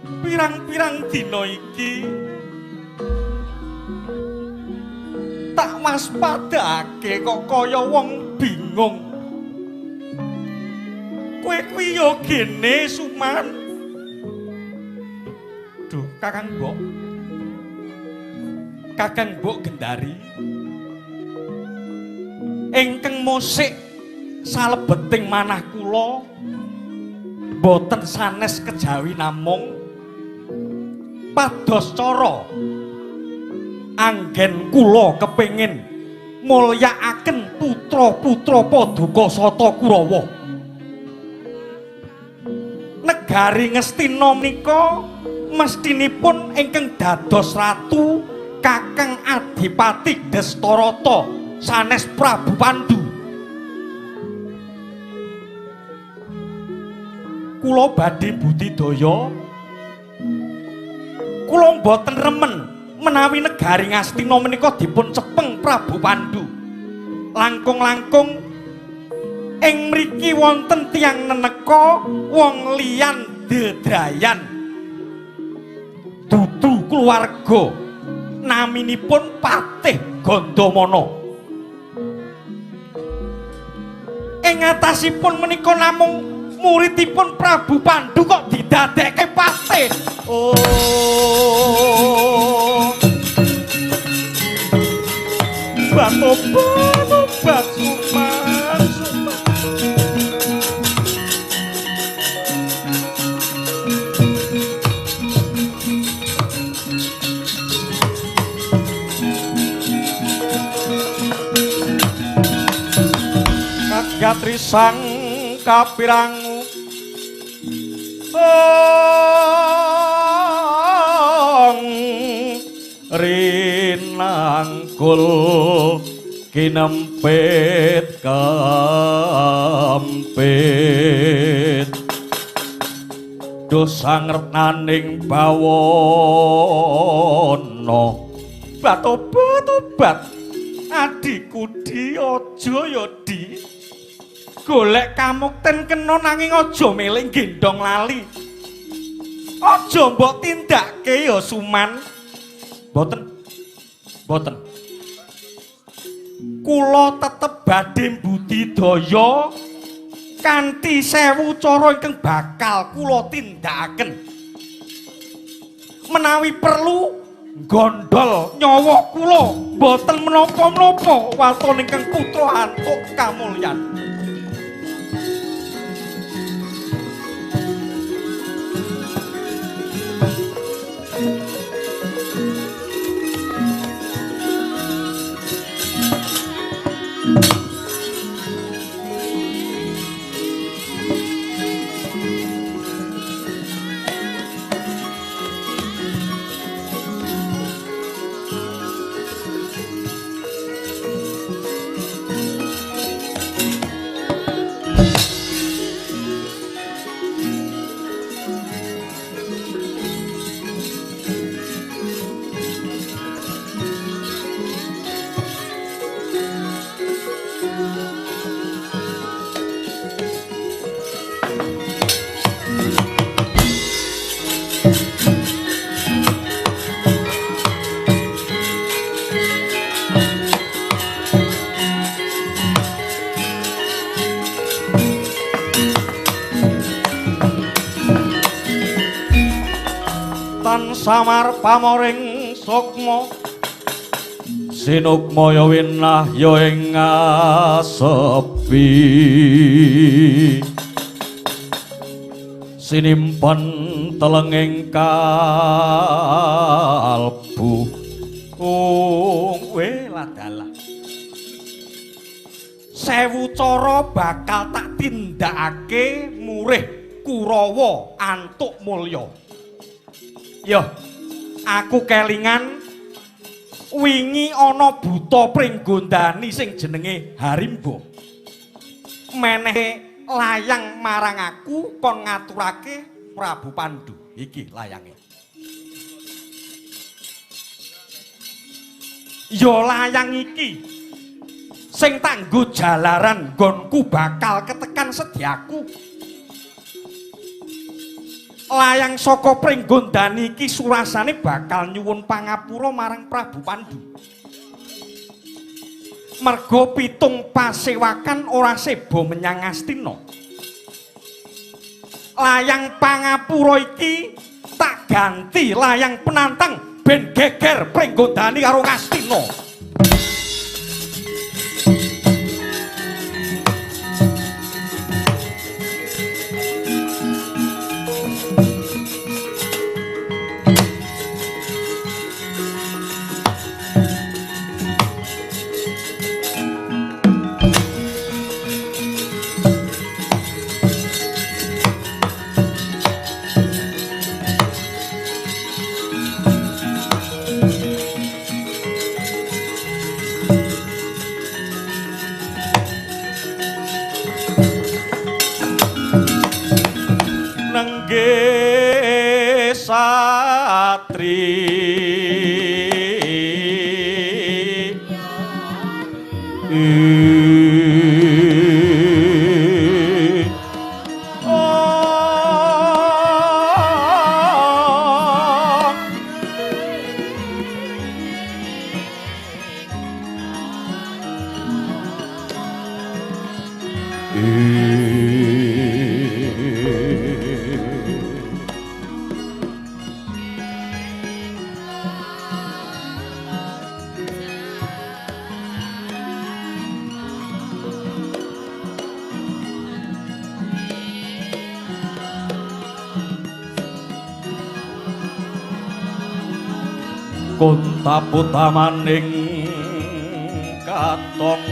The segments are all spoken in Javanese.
Pirang-pirang dina iki tak waspadake kok kaya wong bingung. Kowe kuwi yo gene Suman. Duh, Kakang Mbok. Kakang Mbok Gendari. Ingkang musik salebeting manah kula boten sanes kejawi namung pados cara anggen kula kepengin mulyakaken putra-putra Paduka Sata Kurawa. Negari Ngastina menika mestinipun ingkang dados ratu Kakang Adipati Destarata sanes Prabu Pandu. Kula badhe budidaya. Kula mboten remen menawi negari Ngastina menika dipun cepeng Prabu Pandu. Langkung-langkung ing mriki wonten tiyang neneka wong liyan dedrayan. Dudu keluarga naminipun Patih Gandamana. Ing atasipun menika namung muridipun Prabu Pandu kok didadekke patih. Oh. Obat obat Suman, Suman. Kagatri sang kapirang rinangkul kinempit kempit dosa ngertnaning bawana bat obat obat adikku di aja ya di golek kamukten kena nanging aja milih gendong lali. Aja mbok tindakke ya Suman. Mboten. Mboten. Kula tetep badhe budidaya kanthi 1000 cara ingkang bakal kula tindakaken. Menawi perlu gondol nyawa kula mboten menapa-menapa waton ingkang putra antuk kamulyan. Samar pamoring sukma sinukmaya winah ya ing asepi sinimpen telenging kalbu we ladalah 1000 cara bakal tak tindakake murih Kurawa antuk mulya. Yo, aku kelingan wingi ana buta pringgondani sing jenenge Harimba. Menehe layang marang aku kon ngaturake Prabu Pandu. Iki layange. Yo layang iki sing tak nggo jalaran nggonku bakal ketekan sedyaku. Layang saka Pringgondani iki surasane bakal nyuwun pangapura marang Prabu Pandu. Merga pitung pasewakan ora seba menyang Ngastina. Layang pangapura iki tak ganti layang penantang ben geger Pringgondani karo Ngastina. Satri Kontaputamaning katong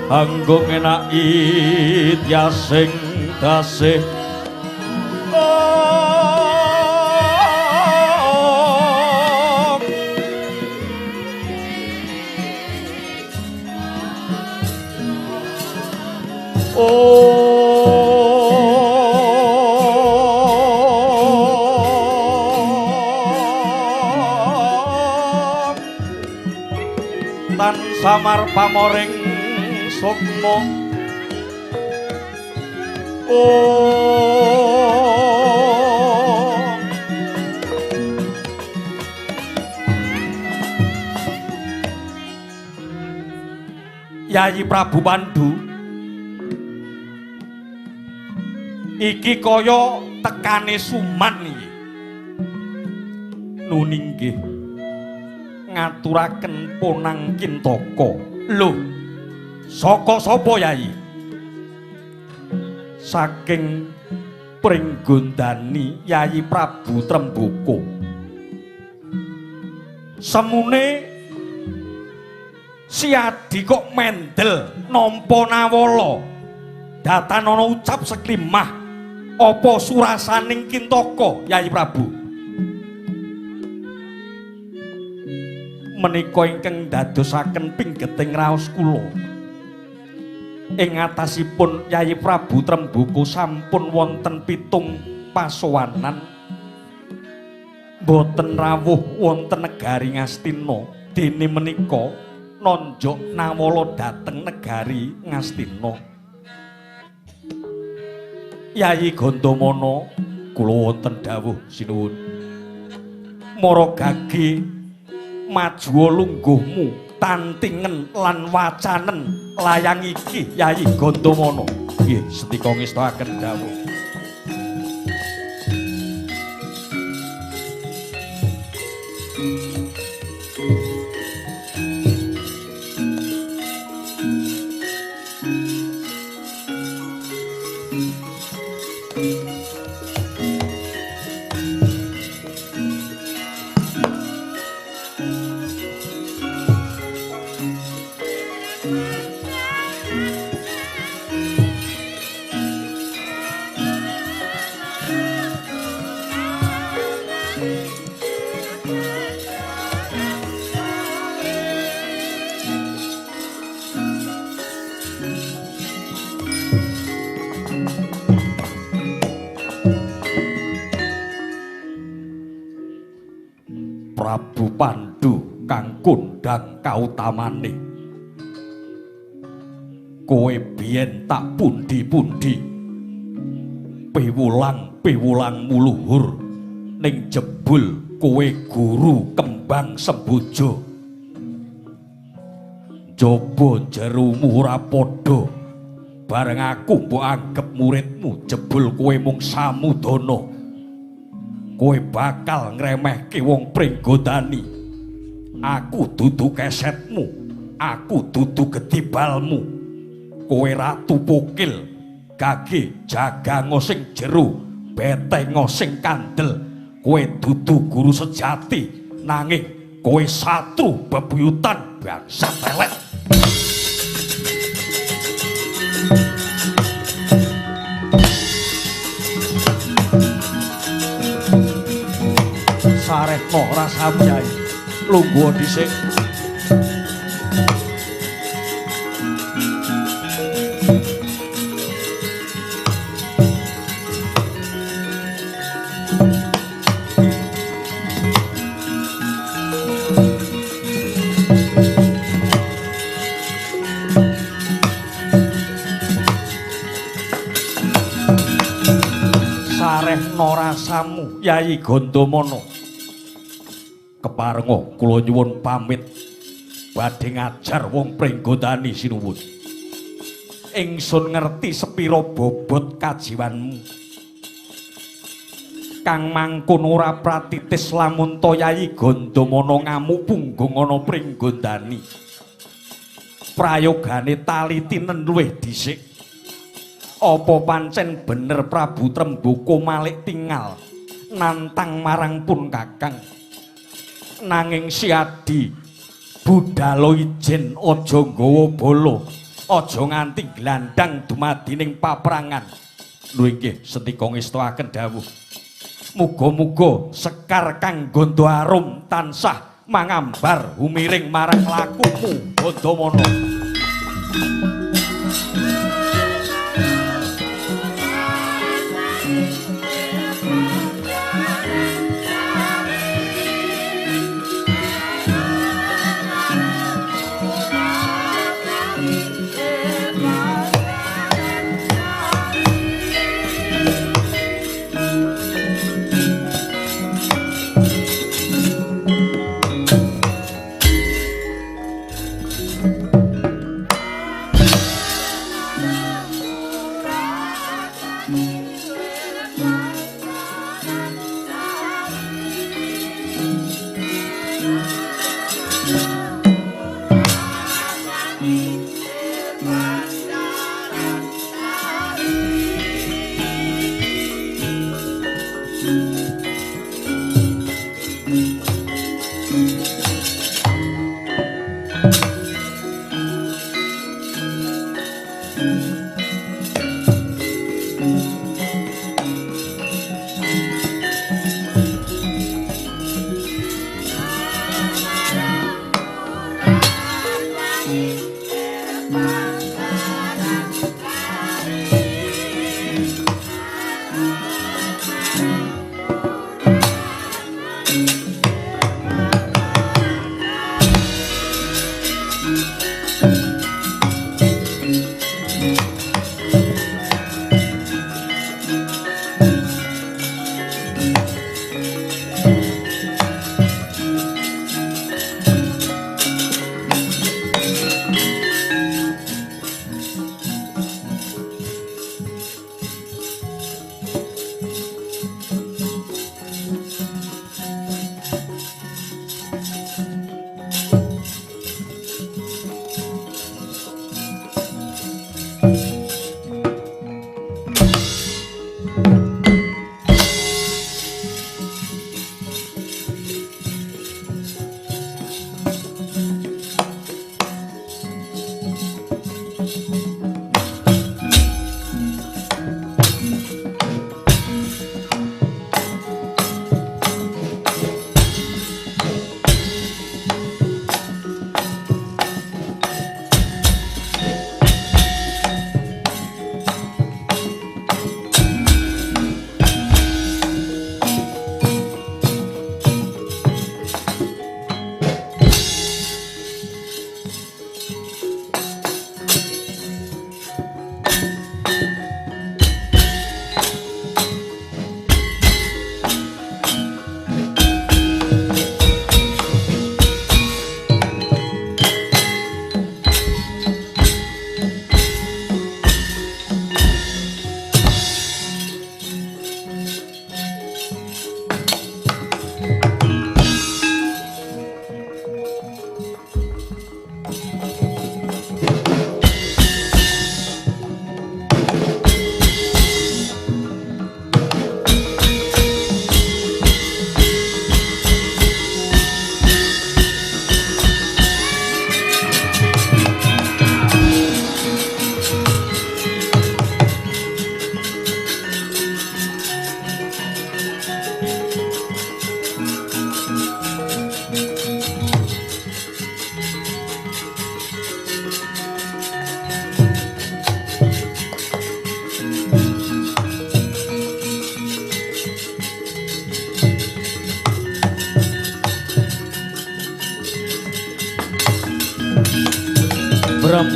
Anggo ngenaki tyasing dasih Tan samar pamoring sukma Yayi Prabu Pandu iki kaya tekane suman iki. Nuni nggih ngaturaken Ponang Kintaka. Lho, saka sapa Yayi? Saking Pringgondani Yayi Prabu Tremboko. Semune Siadi kok mendel nampa nawala. Datanana ucap seklimah apa surasaning Kintaka Yayi Prabu? Menika ingkang dadosaken pinggeting raos kula. Ing atasipun Yayi Prabu Tremboko sampun wonten pitung pasowanan. Boten rawuh wonten negari Ngastina. Dene menika nonjok nawala dhateng negari Ngastina. Yayi Gandamana kula wonten dawuh sinuwun. Maragage majuwa lungguhmu tantingen lan wacanen layang iki Yayi Gandamana. Nggih, setika ngestakaken dawuh. Prabu Pandu kang kondhang kautamane, kowe biyen tak pundi-pundi piwulang-piwulangmu luhur, ning jebul kowe guru kembang semboja. Njaba jerumu ora padha, bareng aku mbok anggep muridmu, jebul kowe mung samudana. Kowe bakal ngremehke wong Pringgondani. Aku dudu kesetmu, aku dudu gedibalmu. Kowe ratu pokil, gage jagango sing jero, betengo sing kandel. Kowe dudu guru sejati, nanging kowe satru bebuyutan bangsa telek. Sarehno rasamu Yai, lungguh dhisik. Sarehno rasamu Yai Gandamana. Keparenga kula nyuwun pamit badhe ngajar wong Pringgondani sinuwun. Ingsun ngerti sepira bobot kajiwanmu. Kang mangkono ora pratitis lamun ta Yai Gandamana ngamuk punggung ana Pringgondani. Prayogane tali tinen luwih dhisik. Apa pancen bener Prabu Tremboko malik tingal nantang marang pun Kakang? Nanging Siadi budhalo ijen aja nggawa bala, aja nganti glandang dumadi ning paprangan. Lho inggih sendika ngestoaken dawuh. Muga-muga sekar kang gandha arum tansah mangambar humiring marang lakumu Gandamana.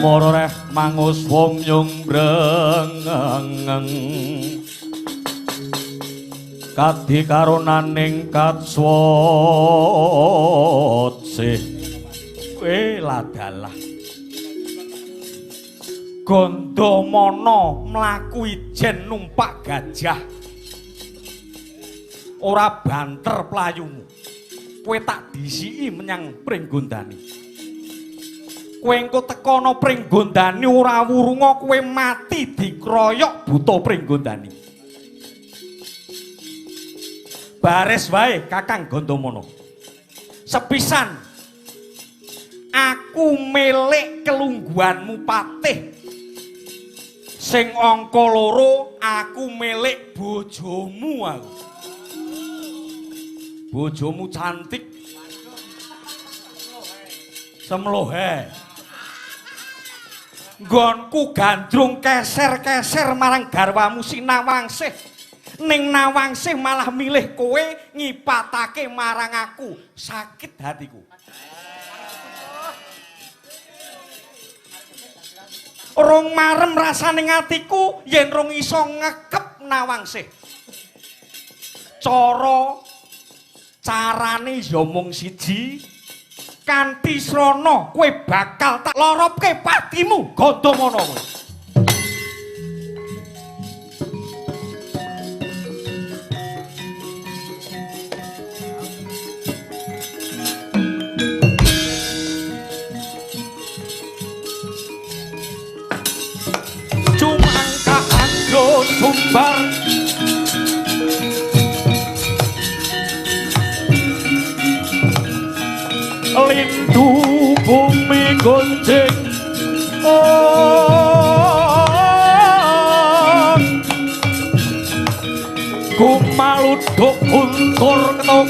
Gumoreh mangus womyung brengeng kadi karonaning katswotsih. Kowe ladalah Gandamana mlaku ijen numpak gajah. Ora banter playumu. Kowe tak disiki menyang Pringgondani. Kowe engko teka ana Pringgondani ora wurunga kowe mati dikroyok buta Pringgondani. Baris wae Kakang Gandamana. Sepisan aku milik kelungguhanmu patih. Sing angka loro aku milik bojomu aku. Bojomu cantik. Semlohe. Nggonku gandrung keser-keser marang garwamu si Nawangsih. Ning Nawangsih malah milih kowe ngipatake marang aku. Sakit hatiku. Rong marem rasane atiku yen rong iso ngekep Nawangsih. Carane ya mung siji. Kanthi srana kowe bakal tak loropke patimu Gandamana kowe. Cumangka anggon sumbar lindu bumi gonjing kumaluduk guntur ketuk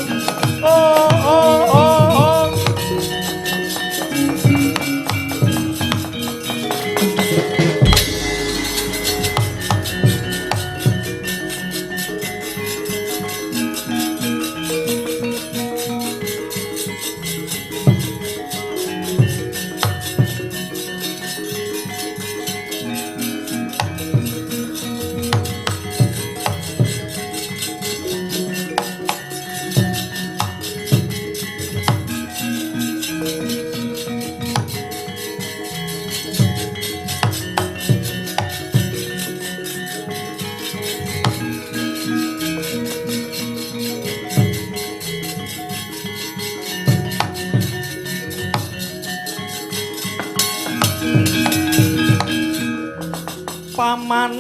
Paman,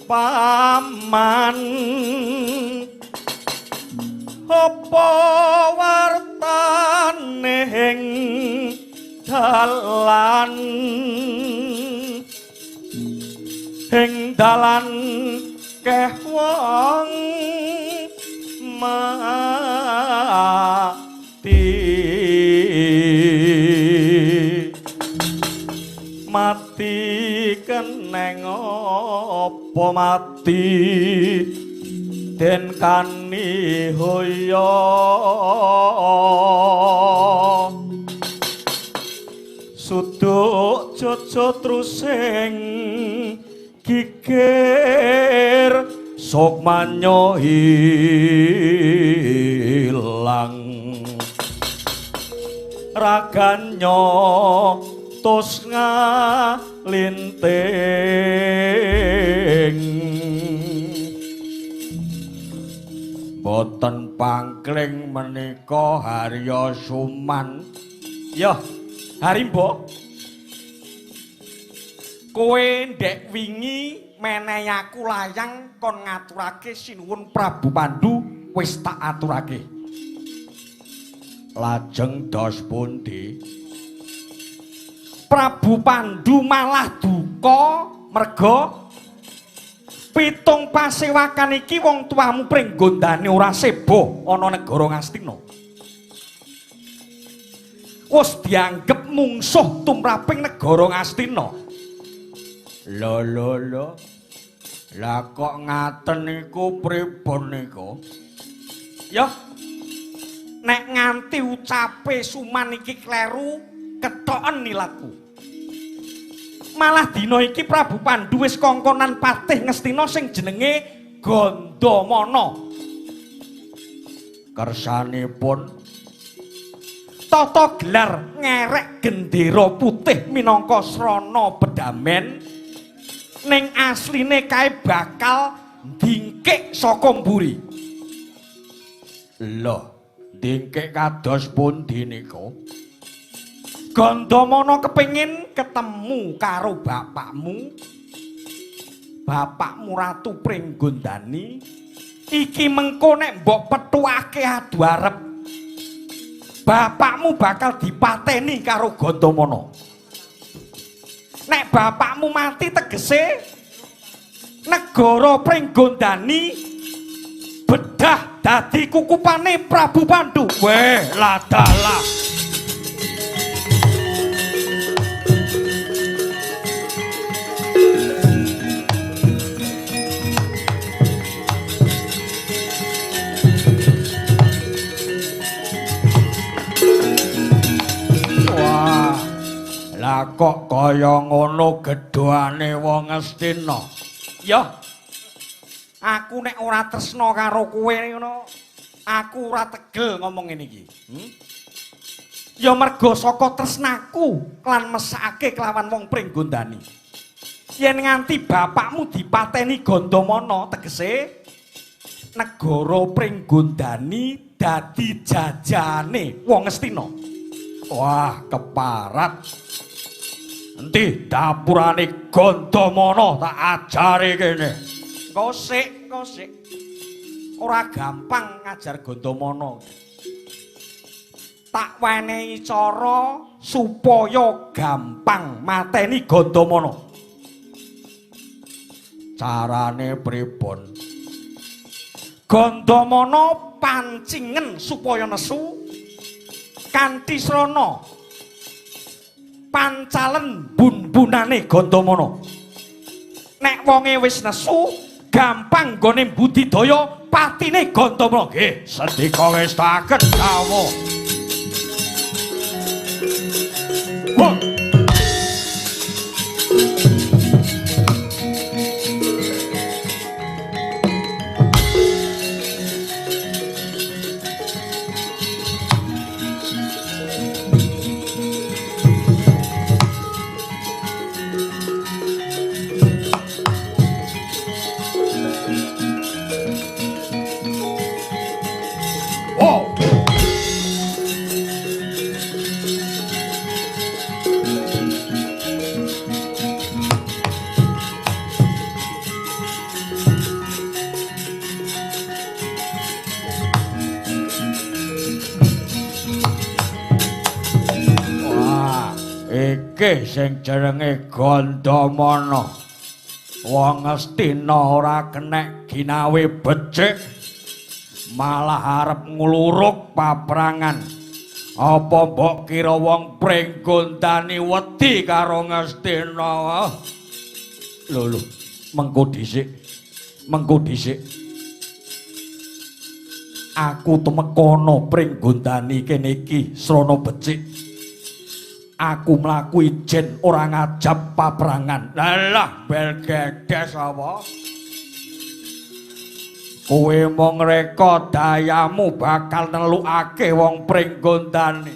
paman, apa wartane ing dalan? Ing dalan keh wong mati. Mati keneng apa mati den kani hoyo suduk jojo trusing gigir sukmanyo ilang raganyo tos ngalinting. Boten pangkling menika Harya Suman. Yo, Harimbo. Kowe ndek wingi menehi aku layang kon ngaturake sinuwun Prabu Pandu wis tak aturake. Lajeng dos pundi? Prabu Pandu malah duka merga pitung pasewakan iki wong tuamu Pringgondani ora sebo ana negara Ngastina. Wis dianggep mungsuh tumraping negara Ngastina. Lho lho lho. Lah kok ngaten niku pripun niku? Ya. Nek nganti ucape Suman iki kleru, kethoken nilatku. Malah dina iki Prabu Pandu wis kongkonan patih Ngastina sing jenenge Gandamana. Kersanipun tata gelar ngerek gendera putih minangka srana pedamen, ning asline kae bakal ndingkik saka mburi. Lho, ndingkik kados pundi niku? Gandamana kepengin ketemu karo bapakmu. Bapakmu Ratu Pringgondani iki mengko nek mbok petuake adu arep, bapakmu bakal dipateni karo Gandamana. Nek bapakmu mati tegese negara Pringgondani bedah dadi kukupane Prabu Pandu. Weh, ladalah. Wah, lah kok kaya ngono gedhoane wong Ngastina. Ya, aku nek ora tresna karo kowe ngono, aku ora tegel ngomong ngene iki. Ya merga saka tresnaku lan mesake kelawan wong Pringgondani. Yen nganti bapakmu dipateni Gandamana, tegese negara Pringgondani dadi jajane wong Ngastina. Wah, keparat. Endi dapurane Gandamana tak ajari kene. Engko sik, engko sik. Ora gampang ngajar Gandamana. Tak wenehi cara supaya gampang mateni Gandamana. Carane pripun? Gandamana pancingen supaya nesu kanthi srana pancalen bun-bunane Gandamana. Nek wonge wis nesu, gampang nggone budidaya patine Gandamana. Nggih, sendika ngestaken dawuh. Iki sing jenenge Gandamana. Wong Ngastina ora kenek ginawe becik, malah arep ngluruk paprangan. Apa mbok kira wong Pringgondani wedi karo Ngastina? Lho lho, mengko dhisik. Mengko dhisik. Aku temekana Pringgondani kene iki srana becik. Aku mlaku ijen ora ngajab paprangan. Lah bel gedes apa? Kowe mung reka dayamu bakal nelukake wong Pringgondani.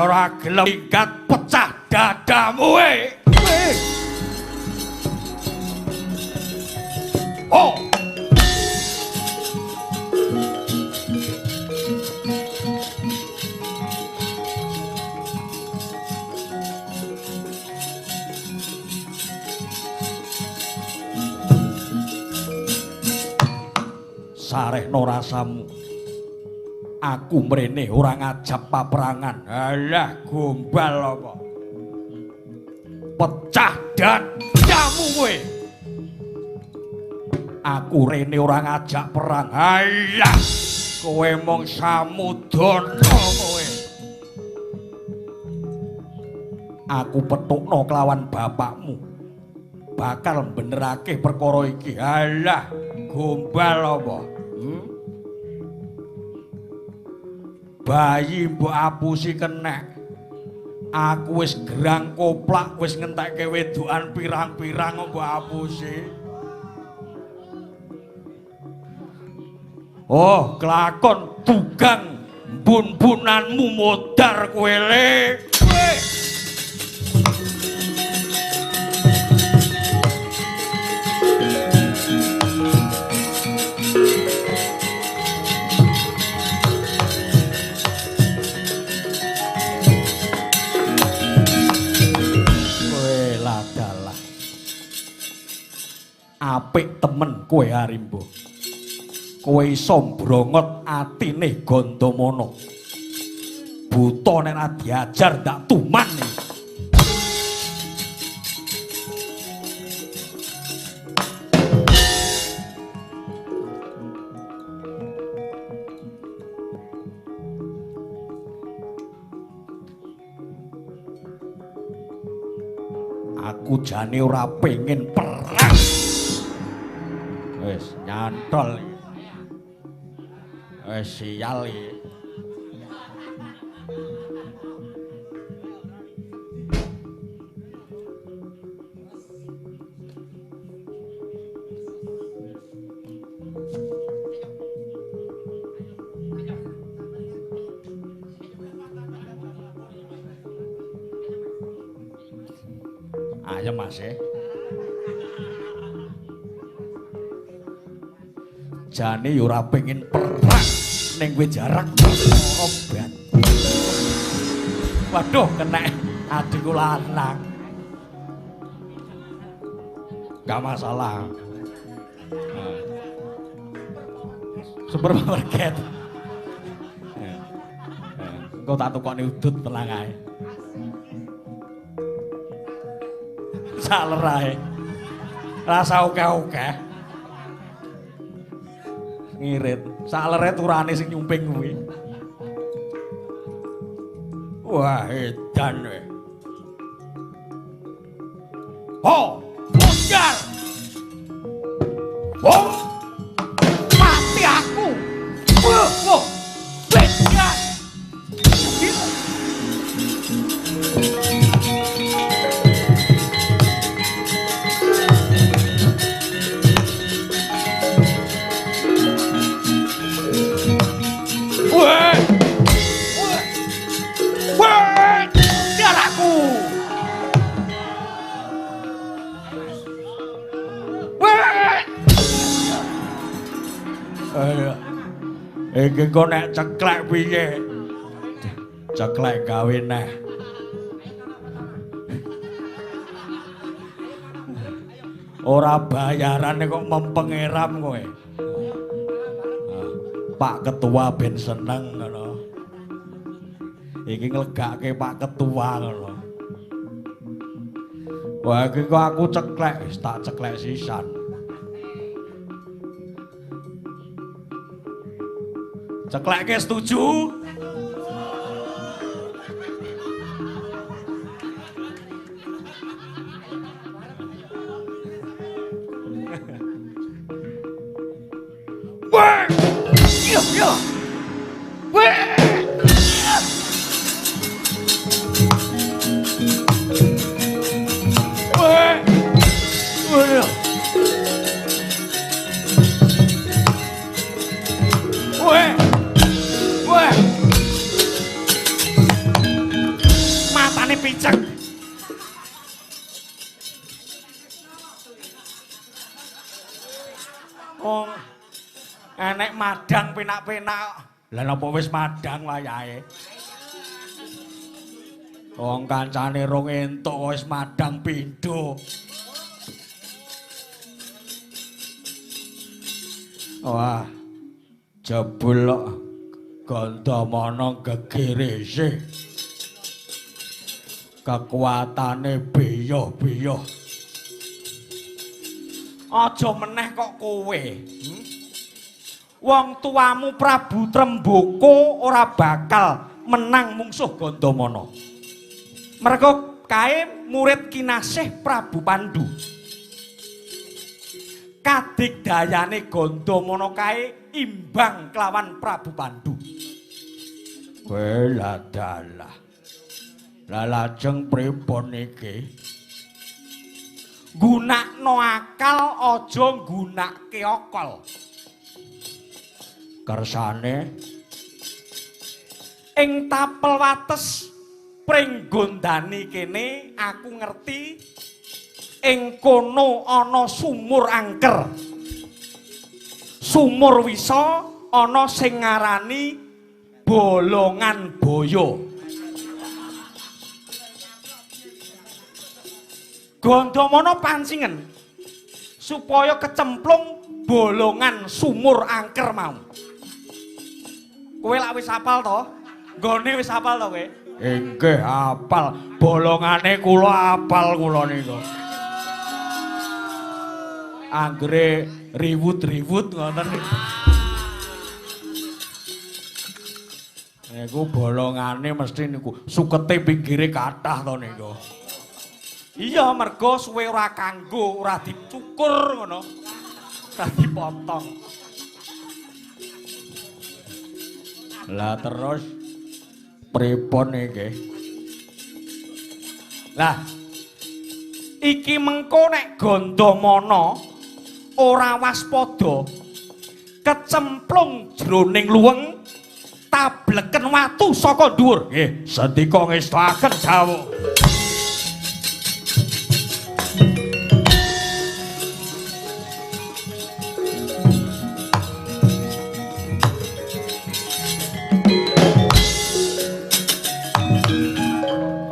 Ora gelem minggat pecah dadamu e. Oh. Sarehno rasamu. Aku mrene ora ngajab paprangan. Alah gombal apa? Pecah dadamu kowe. Aku rene ora ngajak perang. Alah, kowe mung samudana kowe. Aku petukno kelawan bapakmu. Bakal benerake perkara iki. Alah, gombal apa? Bayi mbok apusi kenek. Aku wis gerang koplak, wis ngentekke wedokan pirang-pirang kok mbok apusi. Oh, kelakon dugang bun-bunanmu modar kowe le. Kowe ladalah. Apik temen kowe Arimbo. Kowe iso mbrongot atine Gandamana. Buta nek ora diajar ndak tuman iki. Aku jane ora pengen perang. Wis nyantol iki. Wis sial iki. Ayo Mas e. Jane yo ora pengen perang ning kowe jarak obat. Waduh kena adikku lanang. Gak masalah. Supermarket. Engko tak tukokne udut tenang ae. Saler ae. Rasa oke-oke. Ngirit. Salere turane sing nyumping kuwi. Wah, edan kowe. Ho, muncar. Ho. Mati aku. Wah, wah. Bedan. Wah. Wah. Darahku. Wah. Ayo. Iki kok nek ceklek piye? Ceklek gawe neh. Ora bayarane kok mempengeram kowe. Pak Ketua ben seneng ngono. Iki nglegake Pak Ketua ngono. Wah iki kok aku ceklek, wis tak ceklek sisan. Ceklekke setuju? Wah! Yo yo. Wah! Wah! Wah! Wah! Wah! Matane picek. Oh. Enek madang penak-penak. Lah napa wis madang wayahe? Wong kancane rong entuk wis madang pindho. Wah. Jebul kok Gandamana gegere isih. Kekuatane biyoh-biyoh. Aja meneh kok kowe. Wong tuamu Prabu Tremboko ora bakal menang mungsuh Gandamana. Mereka kae murid kinasih Prabu Pandu. Kadigdayane Gandamana kae imbang kelawan Prabu Pandu. Kowe ladalah. Lah lajeng pripun iki? Gunakno akal aja nggunake akal. Kersane ing tapel wates Pringgondani kene aku ngerti ing kono ana sumur angker. Sumur wisa ana sing ngarani bolongan boyo. Gandamana pancingen supaya kecemplung bolongan sumur angker mau. Kowe lak wis apal to? Nggone wis apal to kowe? Inggih apal. Bolongane kula apal kula niku. Anggere riwut-riwut ngoten niku. Niku bolongane mesti niku sukete pinggire kathah to niku. Iya, mergo suwe ora kanggo, ora dicukur ngono. Ora dipotong. Lah terus pripun iki? Lah iki mengko nek Gandamana ora waspada kecemplung jroning luweng tableken watu saka dhuwur. Nggih, sendika ngestakaken dawuh.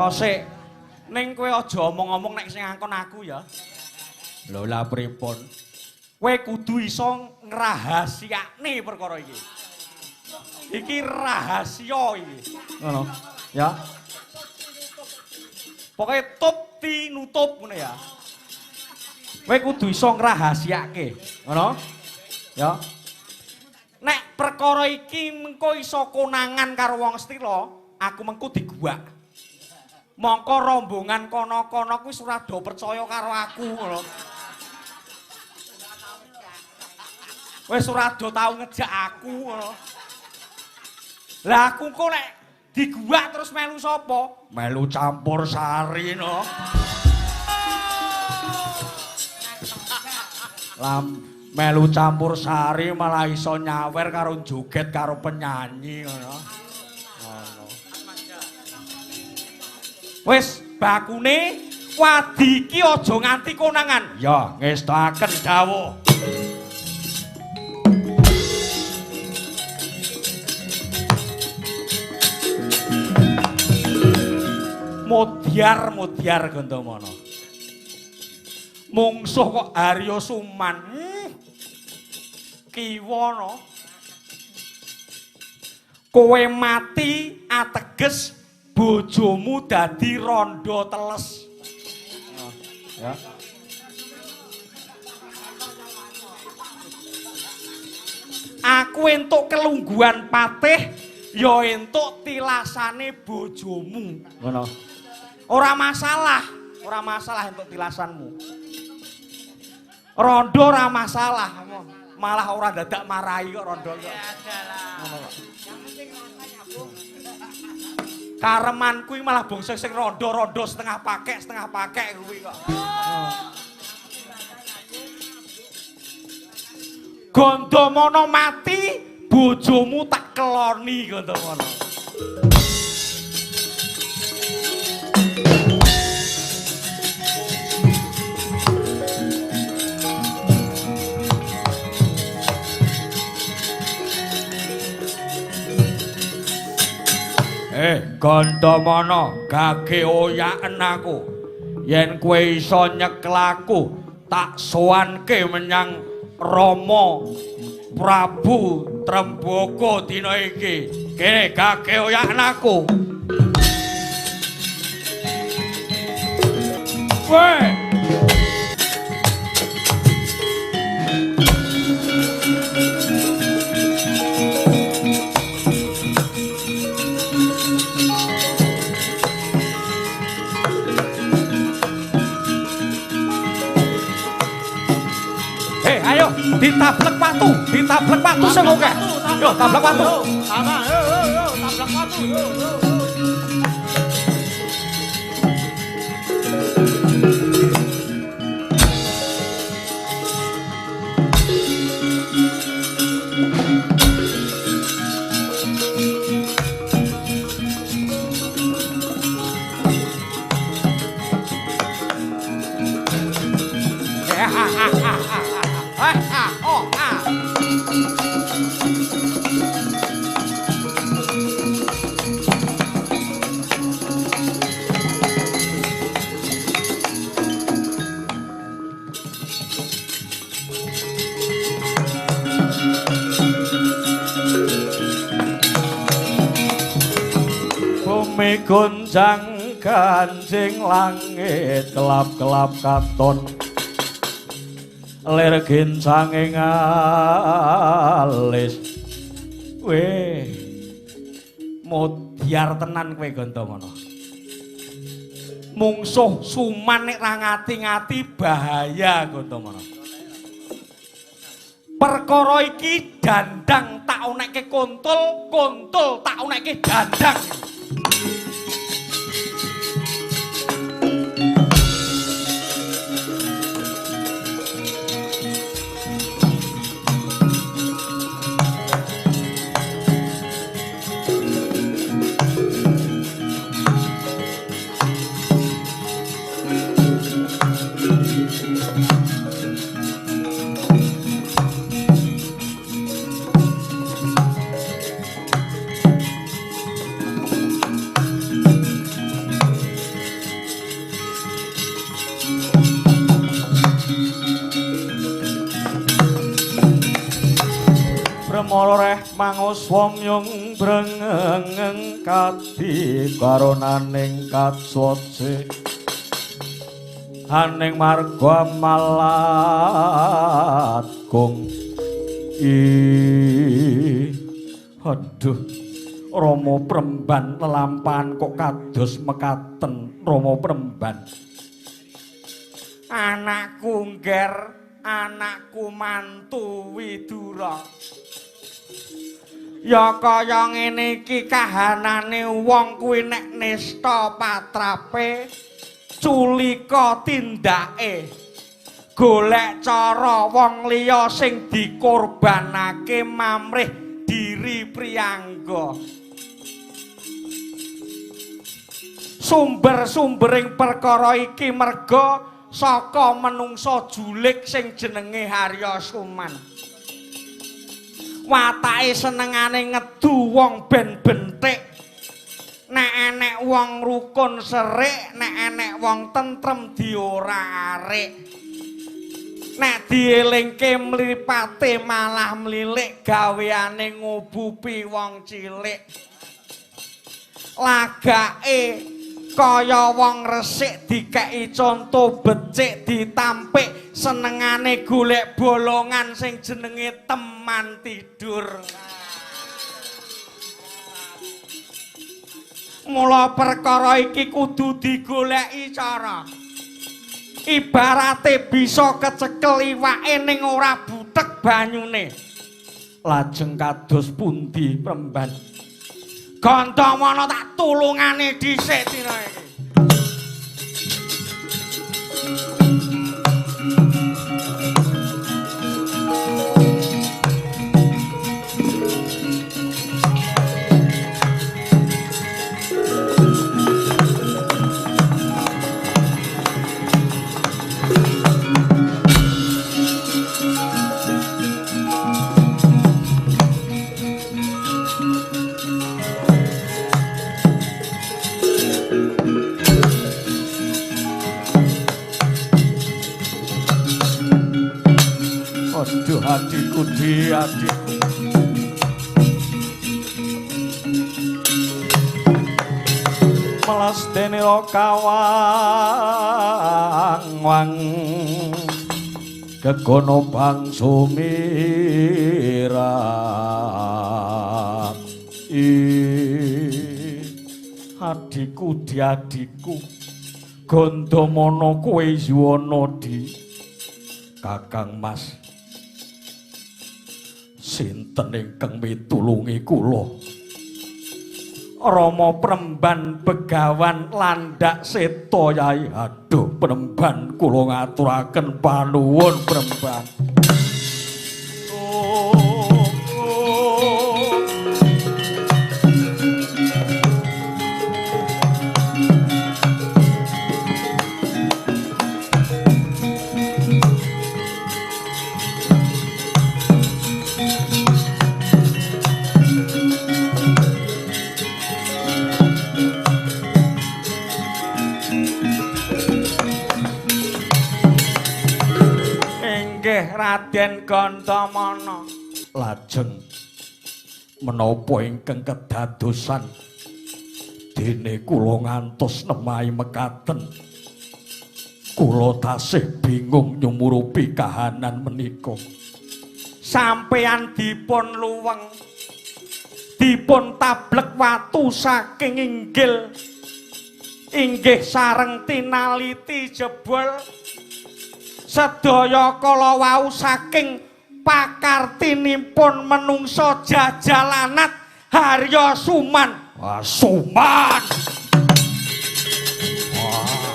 Kosik, ning kowe aja omong-omong nek sing ngangkon aku ya. Lho lah pripun? Kowe kudu iso ngrahasiakne perkara iki. Iki rahasia iki. Ngono, ya. Pokoke tup tinutup ngono ya. Kowe kudu iso ngrahasiake, ngono. Ya. Nek perkara iki mengko iso konangan karo wong Astina, aku mengko diguwak. Mongko rombongan kono-kono kuwi ora do percaya karo aku ngono. Wis ora do tau ngejak aku ngono. Lah aku kok nek diguwak terus melu sapa? Melu campur sari no. Lah melu campur sari malah iso nyawer karo joget karo penyanyi ngono. Ngono. Wis bakune wadi iki aja nganti konangan. Ya, ngestakaken dawuh. Modyar-modyar Gandamana. Mungsuh kok Arya Suman. Kiwana. Kowe mati ateges bojomu dadi rondo teles. Ya. Aku entuk kelungguhan patih, ya entuk tilasane bojomu. Ngono. Ora masalah entuk tilasanmu. Rondo ora masalah, malah ora dadak marahi kok rondo kok. Ngono kok. Kareman kuwi malah bangsa sing rondo-rondo setengah pakai kuwi kok. Gandamana mati, bojomu tak keloni Gandamana. Gandamana gage oyaken aku. Yen kowe iso nyekel aku, tak sowanke menyang Rama Prabu Trembaka dina iki. Kene gage oyaken aku. Kowe ayo ditablek watu sing akeh. Yo tablek watu. Yo yo yo tablek watu. Yo yo. Oh, ah. Bumi gonjang ganjing langit kelap-kelap katon lir gincange ngalis. Weh, modyar tenan kowe Gandamana. Mungsuh Suman nek ra ngati-ngati bahaya Gandamana. Perkara iki dandang tak unekke kontol, kontol tak unekke dandang. Bremara reh manguswamyung brengengeng kadi karonaning kacwace aning marga malat gong. Aduh, Rama Premban lelampahan kok kados mekaten Rama Premban. Anakku ngger, anakku mantu Widura. Ya kaya ngene iki kahanane wong kuwi nek nista patrape culika tindake golek cara wong liya sing dikorbanake mamrih diri priyangga. Sumber-sumbering perkara iki merga saka menungsa julik sing jenenge Harya Suman. Watake senengane ngedu wong ben bentik. Nek enek wong rukun serik, nek enek wong tentrem diorak-arik. Nek dielingke mripate malah mlilik gaweane ngubupi wong cilik. Lagake kaya wong resik dikeki conto becik ditampik senengane golek bolongan sing jenenge teman tidur. Mula perkara iki kudu digoleki cara. Ibarate bisa kecekel iwake ning ora butek banyune. Lajeng kados pundi Premban? Gandamana tak tulungane dhisik dina iki. Aduh adikku di adikku. Melas dene kawang wang gegono bangsu mira. Adikku di adikku Gandamana kowe yuwana di Kakang Mas. Sinten ingkang mitulungi kula? Rama Premban Begawan landak seta Yai. Aduh Premban kula ngaturaken panuwun Premban. Inggih Raden Gandamana. Lajeng menapa ingkang kedadosan dene kula ngantos nemahi mekaten? Kula tasih bingung nyumurupi kahanan menika. Sampeyan dipun luweng, dipun tablek watu saking inggil, inggih sareng tinaliti jebol. Sedaya kala wau saking pakartinipun menungsa jajalanat Harya Suman. Wah, Suman. Wah.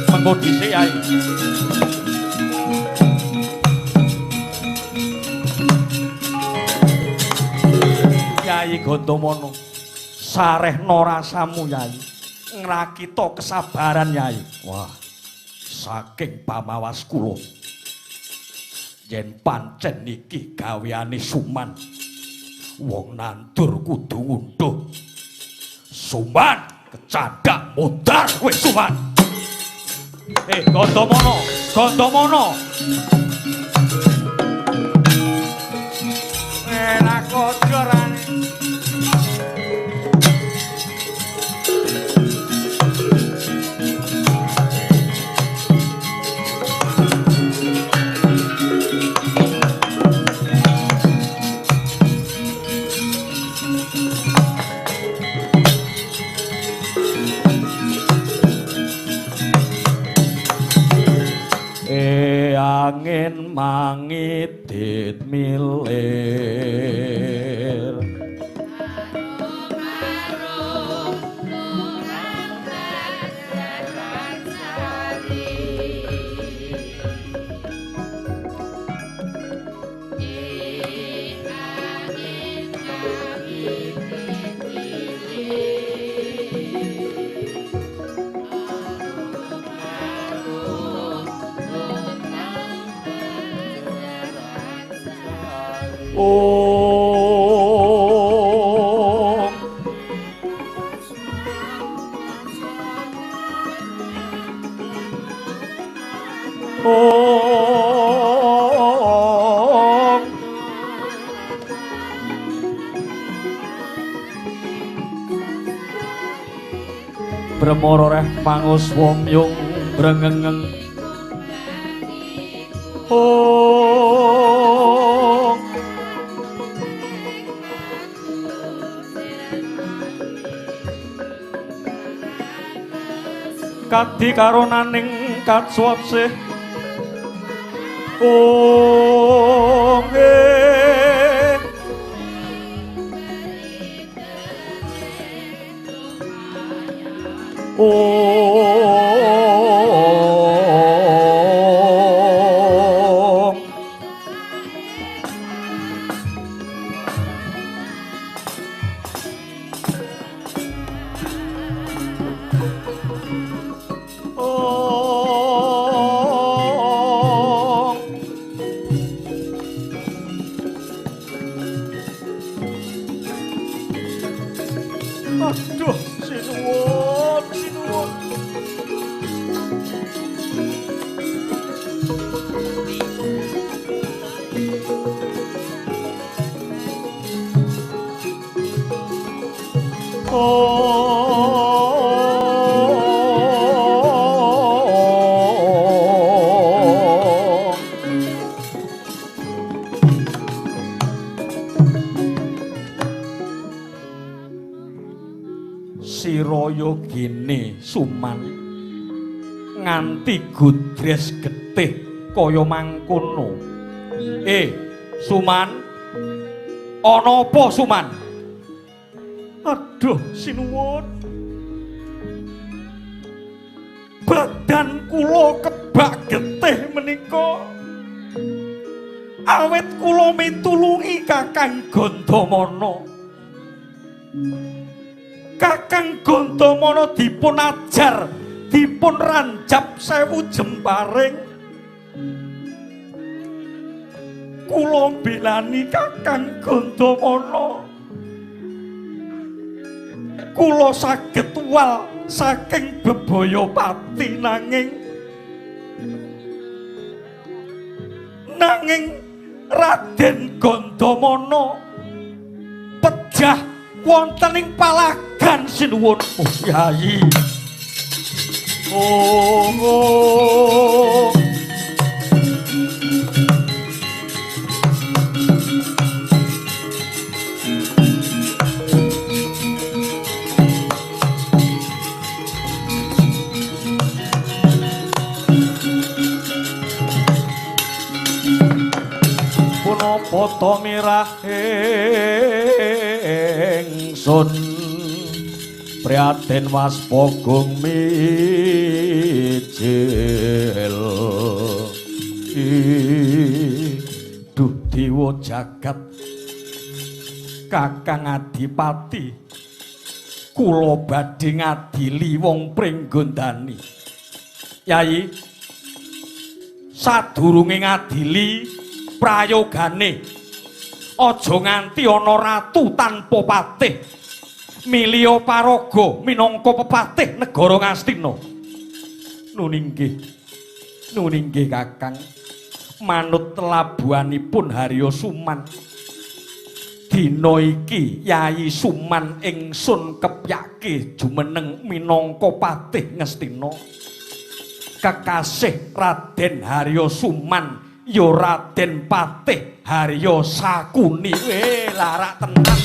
Mengko dhisik, Yai. Yai Gandamana, sarehna rasamu, Yai. Ngrakita kesabaran, Yai. Wah, saking pamawas kula yen pancen iki gaweane Suman, wong nandur kudu ngunduh. Suman kecandhak modar kowe, Suman. Gandamana, Gandamana. Enak kojorane. Angin mangidit milir, Om. Om. Bremara reh panguswa myung brengengeng. Om. Kadi karonaning kacwapsih. Om. Om. Om. Aduh, sinuwun, sinuwun. Om. Siraya gene Suman nganti gudres getih kaya mangkono. Suman, ana apa Suman? Aduh, sinuwun. Badan kula kebak getih menika. Awit kula mitulungi Kakang Gandamana. Kakang Gandamana dipun ajar, dipun ranjap 1000 jemparing. Kula mbelani Kakang Gandamana. Kula saged wal saking bebaya pati, nanging Nanging Raden Gandamana pejah wonten ing palagan sinuwun. Oh Yai. Oh, oh. Punapa ta mirah ingsun prihatin waspagung mijil. Duh dewa jagat Kakang Adipati, kula badhe ngadili wong Pringgondani. Yai, sadurunge ngadili prayogane aja nganti ana ratu tanpa patih, milio paraga minangka pepatih negara Ngastina. Nuninggih, nuninggih Kakang, manut labuhanipun Harya Suman. Dina iki Yai Suman ingsun kepyake jumeneng minangka patih Ngastina. Kekasih Raden Harya Suman ya Raden Patih Harya Sakuni. Weh, larak tenan to.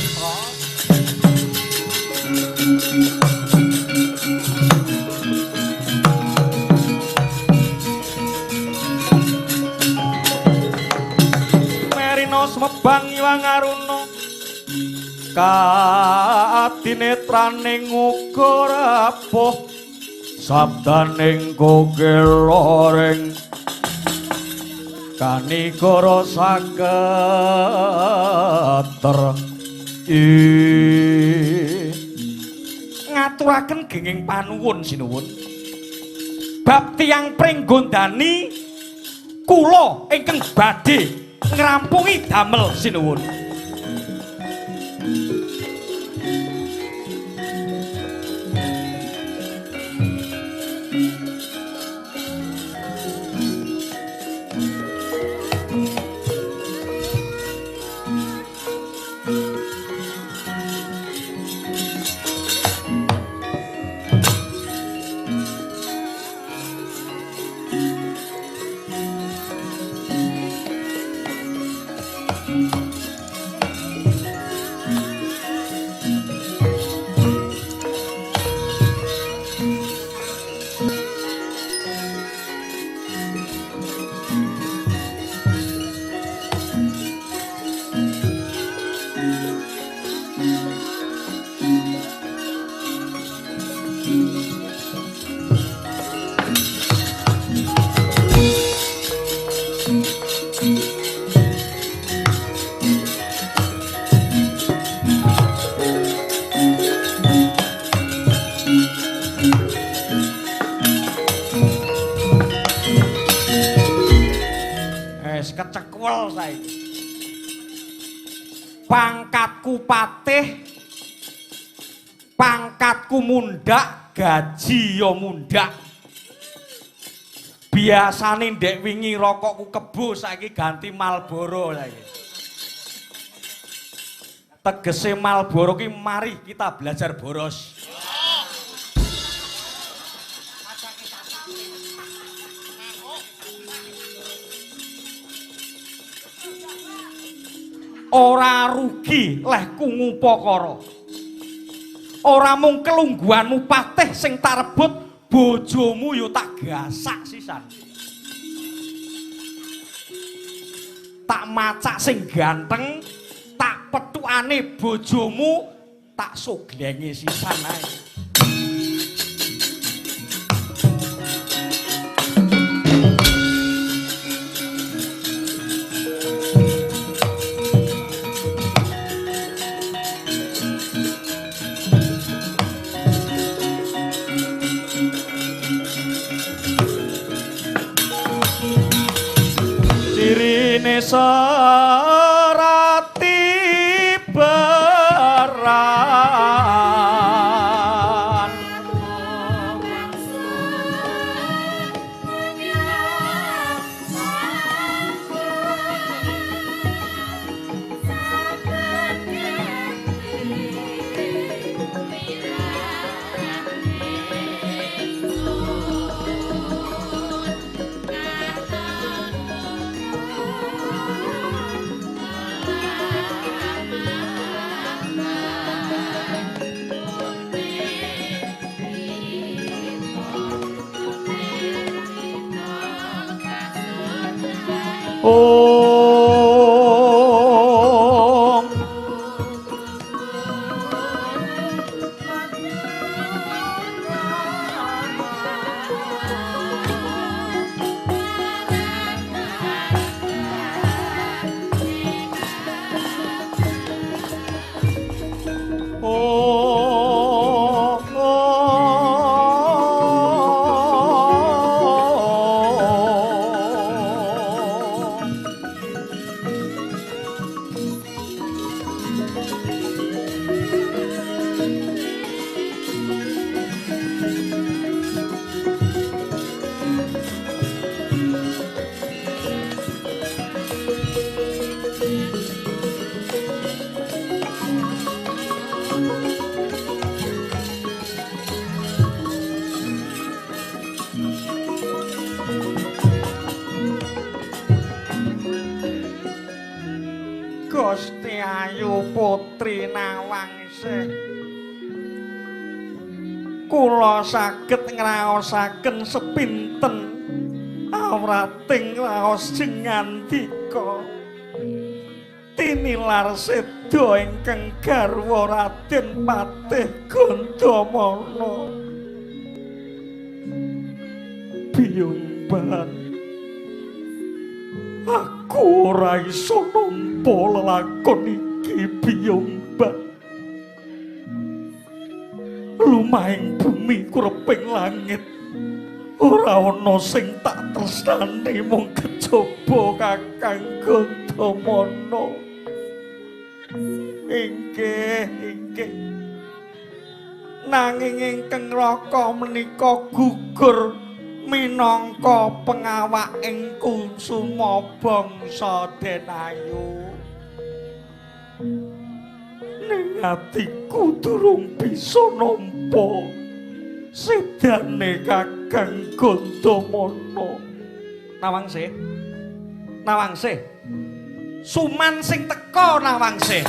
Merino semebang iwang aruna kaadinetraning uga rapuh sabdaning kokeloring kanikara saketer. Ngaturaken genging panuwun sinuwun. Bab tiyang Pringgondani kula ingkang badhe ngrampungi damel sinuwun. Kecekwel saiki. Pangkatku patih, pangkatku mundhak, gaji ya mundhak. Biasane ndek wingi rokokku kebo, saiki ganti Marlboro saiki. Tegese Marlboro ki mari kita belajar boros. Ora rugi lehku ngupakara. Ora mung kelungguhanmu patih sing tak rebut, bojomu yo tak gasak sisan. Tak macak sing ganteng, tak petukane bojomu tak soglengi sisan ae. Cirine serati beran Om. Gusti Ayu Putri Nawangsih, kula saged ngraosaken sepinten awrating raos jengandika tinilar seda ingkang garwa Raden Patih Gandamana. Biyung Ban, aku ora iso nampa lelakon iki Biyung Ban. Lumahing bumi kureping langit ora ana sing tak tresnani mung kejaba Kakang Gandamana. Inggih, inggih. Nanging ingkang raka menika gugur minangka pengawaking kusuma bangsa Denayu. Ning atiku durung bisa nampa sedane Kakang Gandamana. Nawangsih, Nawangsih, Suman sing teka Nawangsih.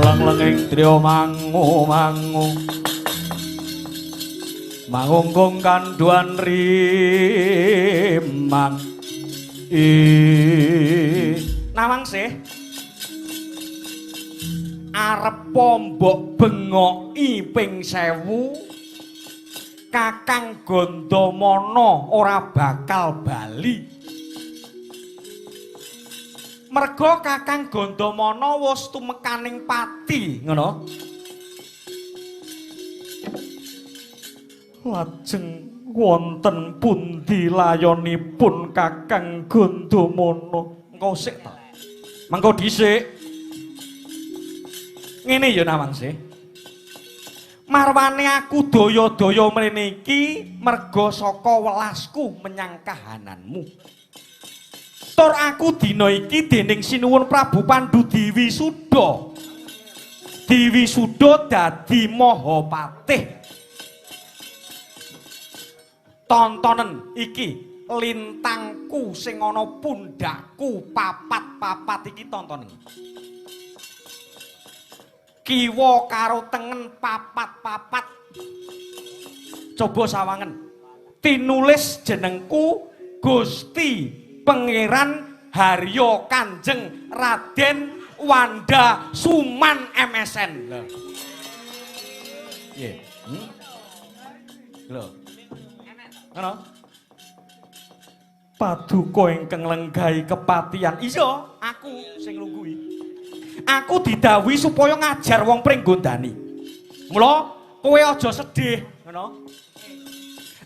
Leng-lenging driya mangu-mangu mangungkung kandhuan rimang. Nawangsih, arepa mbok bengoki ping 1000 Kakang Gandamana ora bakal bali. Merga Kakang Gandamana wis tumekaning pati, ngono. Lajeng wonten pundi layonipun Kakang Gandamana? Engko sik ta. Mengko dhisik. Ngene ya Nawangsih. Marwane aku daya-daya mrene iki merga saka welasku menyang kahananmu. Tur aku dina iki dening Sinuwun Prabu Pandu diwisuda. Diwisuda dadi Mahapatih. Tontonen iki lintangku sing ana pundhakku papat-papat iki tontonen. Kiwa karo tengen papat-papat. Coba sawangen. Tinulis jenengku Gusti Pangeran Haryo Kanjeng Raden Wanda Suman MSN. Lho. Piye? Lho. Ngono. Paduka ingkang lenggahi kepatihan. Iya, aku sing nglungguhi. Aku didhawuhi supaya ngajar wong Pringgondani. Mula kowe aja sedih, ngono.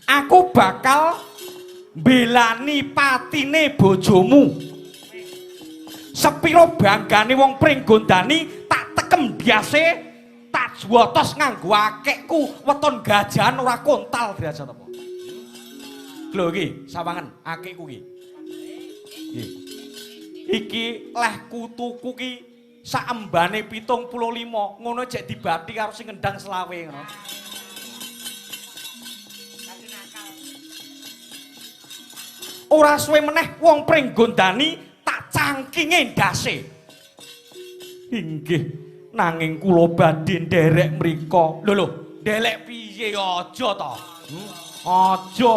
Aku bakal mbelani patine bojomu. Sepiro banggane wong Pringgondani tak tekem biase, tak juotos nganggo akekku weton gajahan ora kontal derajat apa. Lho iki sawangan akikku iki. Iki. Iki lehku tuku ki saembane 75, ngono jek dibati karo sing ngendang selawe ngono. Ora suwe meneh wong Pringgondani tak cangkinge ndase. Inggih, nanging kula badhe nderek mriko. Lho lho, ndelek piye aja to? Aja.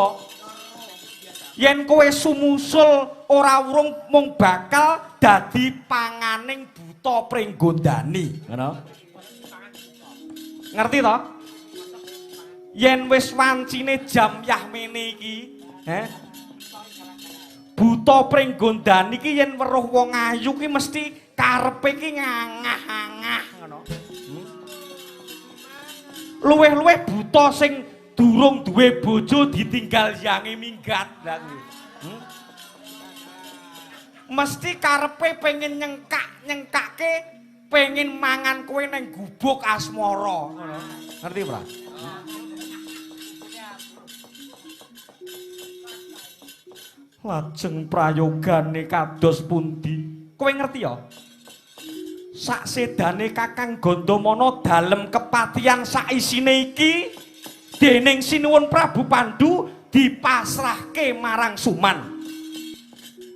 Yen kowe sumusul ora urung mung bakal dadi panganing buta Pringgondani, ngono. Ngerti to? Yen wis wancine jam yahmene iki, he? Buta Pringgondani iki yen weruh wong ayu ki mesti karepe ki ngangah-angah ngono. Luwih-luwih buta sing durung duwe bojo ditinggal yange minggat lah kuwi. Mesti karepe pengen nyengkak-nyengkake, pengen mangan kowe neng gubuk asmara ngono. Ngerti ora? Lajeng prayogane kados pundi? Kowe ngerti ya? Saksedane Kakang Gandamana dalem kepatihan saisine iki dening Sinuwun Prabu Pandu dipasrahke marang Suman.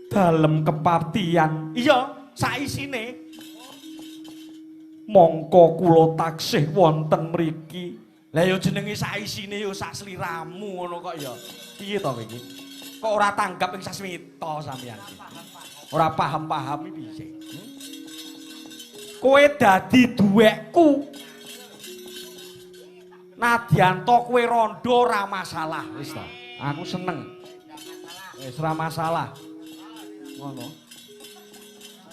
Dalem kepatihan, iya saisine. Mongko kula taksih wonten mriki. Lah ya jenenge saisine ya sak sliramu ngono kok ya. Piye to kowe iki? Kok ora tanggap ing sasmita sampeyan iki? Ora paham-paham iki piye? Kowe dadi duwekku. Nadyan to kowe rondo ora masalah wis to. Aku seneng. Wis ora masalah. Ngono.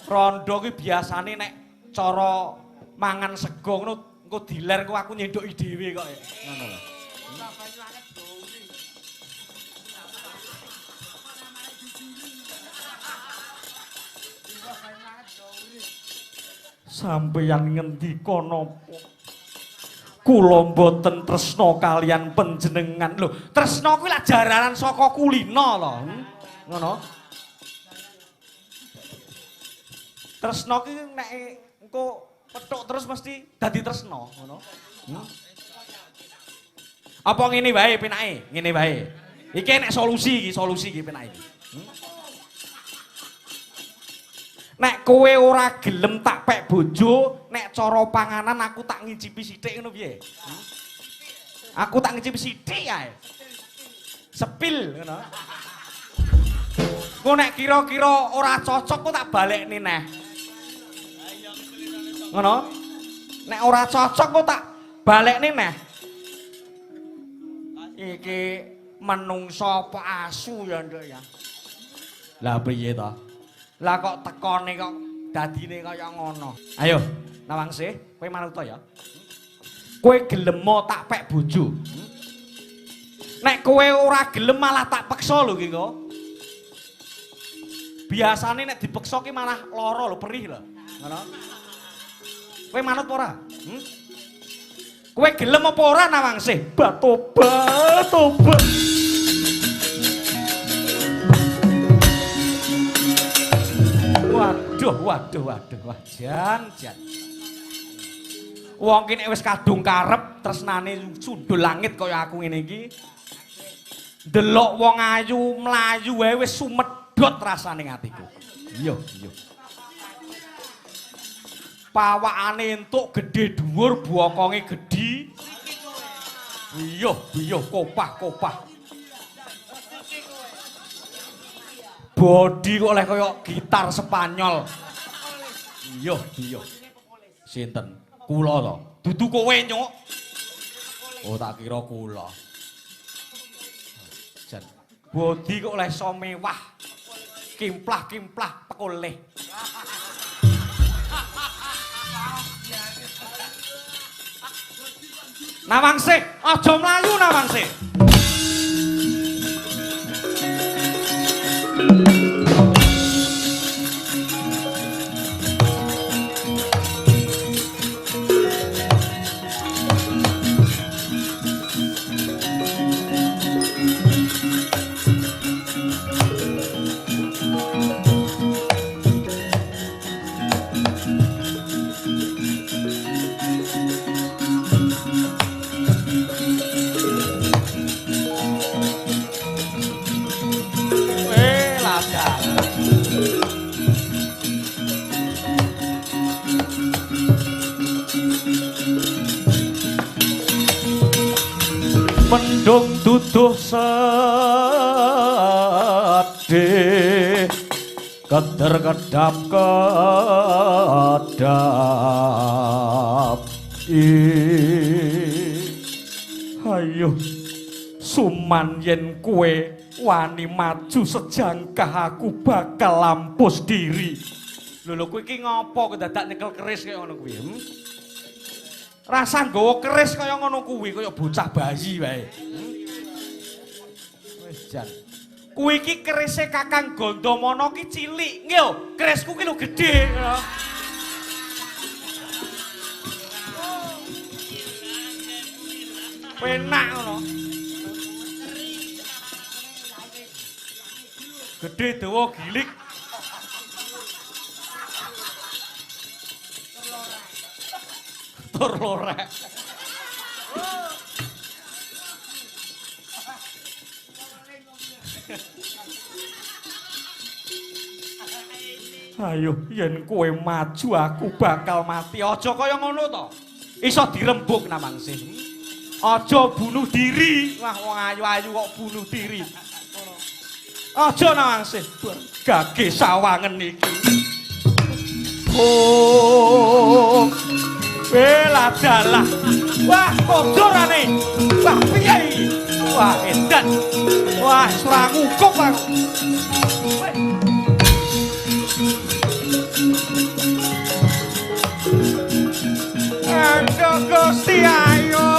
Rondo ki biasane nek cara mangan sego ngono engko diler engko aku nyendoki dhewe kok. Ngono lho. Sampeyan ngendika napa? Kula mboten tresna kalian panjenengan. Lho, tresna kuwi lak jaranan saka kulina to. Ngono. Tresna ki nek engko petuk terus mesti dadi tresna, ngono. Apa ngene wae penake? Ngene wae. Iki nek solusi iki, solusi iki penake iki. Nek kowe ora gelem tak pek bojo, nek cara panganan aku tak ngicipi sithik ngono piye? Aku tak ngicipi sithik ae. Sepil ngono. Engko nek kira-kira ora cocok kok tak balekne neh. Ngono? Nek ora cocok kok tak balekne neh. Iki menungso apa asu ya, Nduk ya? Lah piye to? Lah kok tekone kok dadine kaya ngono. Ayo, Nawangsih, kowe manut ya. Kowe gelem tak pek bojo. Nek kowe ora gelem malah tak peksa lho ki engko. Biasane nek dipeksa ki malah lara lho, perih lho. Ngono. Kowe manut apa ora? Kowe gelem apa ora Nawangsih? Batobat, tobat. Waduh, waduh, waduh, wah, jan, jan. Wong ki nek wis kadung karep tresnane sundul langit kaya aku ngene iki. Delok wong ayu mlayu wae wis sumedhot rasane atiku. Iya, iya. Pawakane entuk gedhe dhuwur, bokonge gedhi. Iya, iya, kopah-kopah. Body kok oleh kaya gitar Spanyol. Iya, iya. Sinten? Kula to. Dudu kowe, Nyuk. Oh, tak kira kula. Jan. Body kok oleh so mewah. Kimplah-kimplah pekoleh. Nawangsih, aja mlayu Nawangsih. Lada. Mendung duduh sedih, keder kedap kedap. Ayo Suman, yen kowe wani maju sejangkah aku bakal lampus diri. Lho lho, kowe iki ngopo kok dadak nyekel keris kaya ngono kuwi? Rasa nggawa keris kaya ngono kuwi kaya bocah bayi wae. Wis jan. Kuwi iki kerise Kakang Gandamana ki cilik. Nggih lho, kerisku ki lho gedhe ngono. Penak ngono. Gedhe dawa gilik. Tur lorek. Ayo yen kowe maju aku bakal mati. Aja kaya ngono to. Iso dirembug Nawangsih. Aja bunuh diri. Wah, wong ayu-ayu kok bunuh diri. Aja Nawangsih, gage sawangen iki. Oh. Bela dalah. Wah, kodorane. Wah, piye iki? Wah, edan. Wah, ora ngukup aku. Aduh Gusti ayo.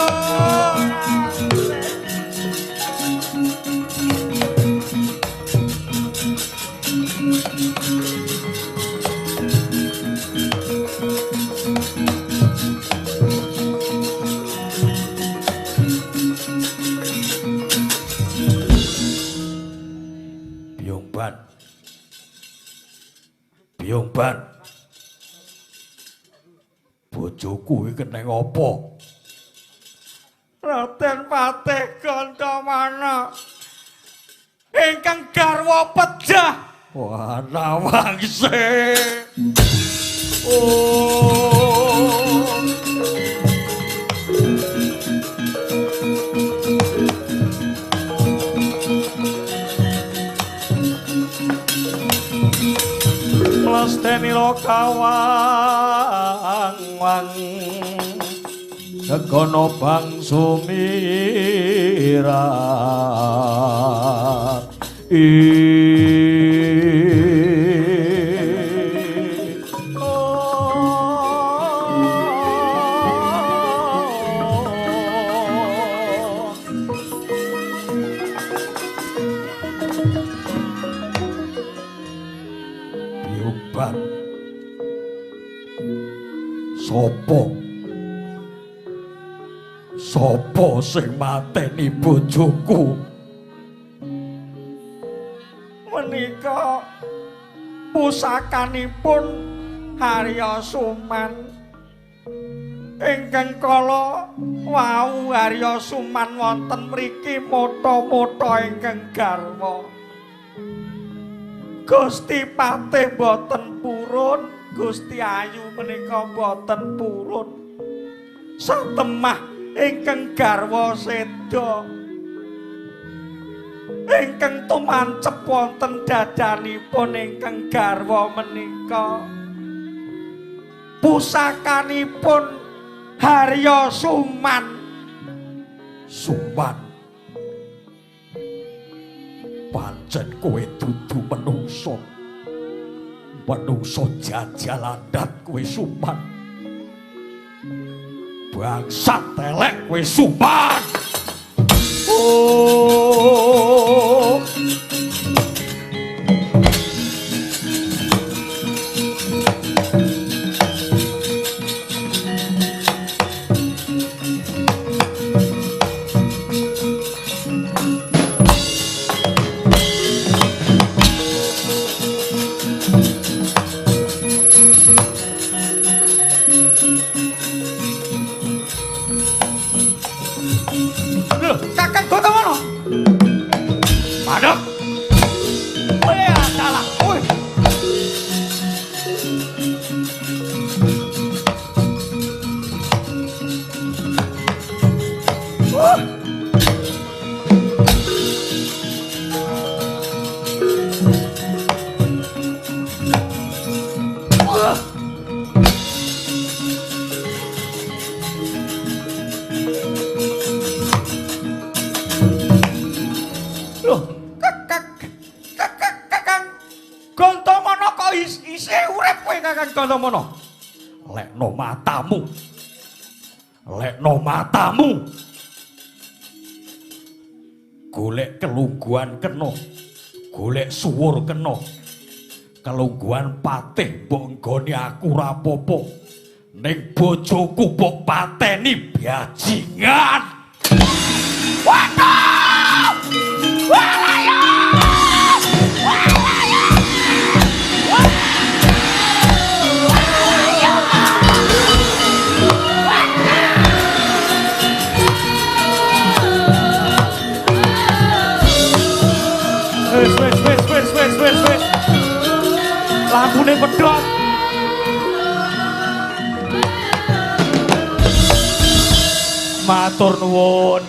Biyungban. Biyungban. Bojoku iki keneng apa? Raden Patih Gandamana ingkang garwa pejah. Wah, Nawangsih. Oh. Mlestenira kawang wang segono bangsu mirat. Biyungban. Sopo? Sopo sing mateni bojoku? Menika pusakanipun Harya Suman. Ingkang kala wau Harya Suman wonten mriki motha-motha ingkang garwa. Gusti Patih boten purun, Gusti Ayu menika boten purun. Satemah ingkang garwa seda. Ingkang tumancep wonten dadanipun ingkang garwa menika pusakanipun Harya Suman. Suman, pancen kowe dudu menungso. Menungso jajalandat kowe Suman. Bangsat telek kowe Suman. Oh. Lho, Kakang Gandamana. Madhep. Kowe adalah kowe. Loh, Kakang Gantamana kok isih urip kowe Kakang Gantamana? Lekno matamu. Lekno matamu. Golek kelungguhan kena. Golek suwur kena. Kelungguhan patih mbok nggoni aku ora apa-apa. Ning bojoku mbok pateni bajingan. Waduh! Walaya! Walaya! Walaya! Wis wis wis wis wis wis wis. Lampune pedhot. Matur nuwun.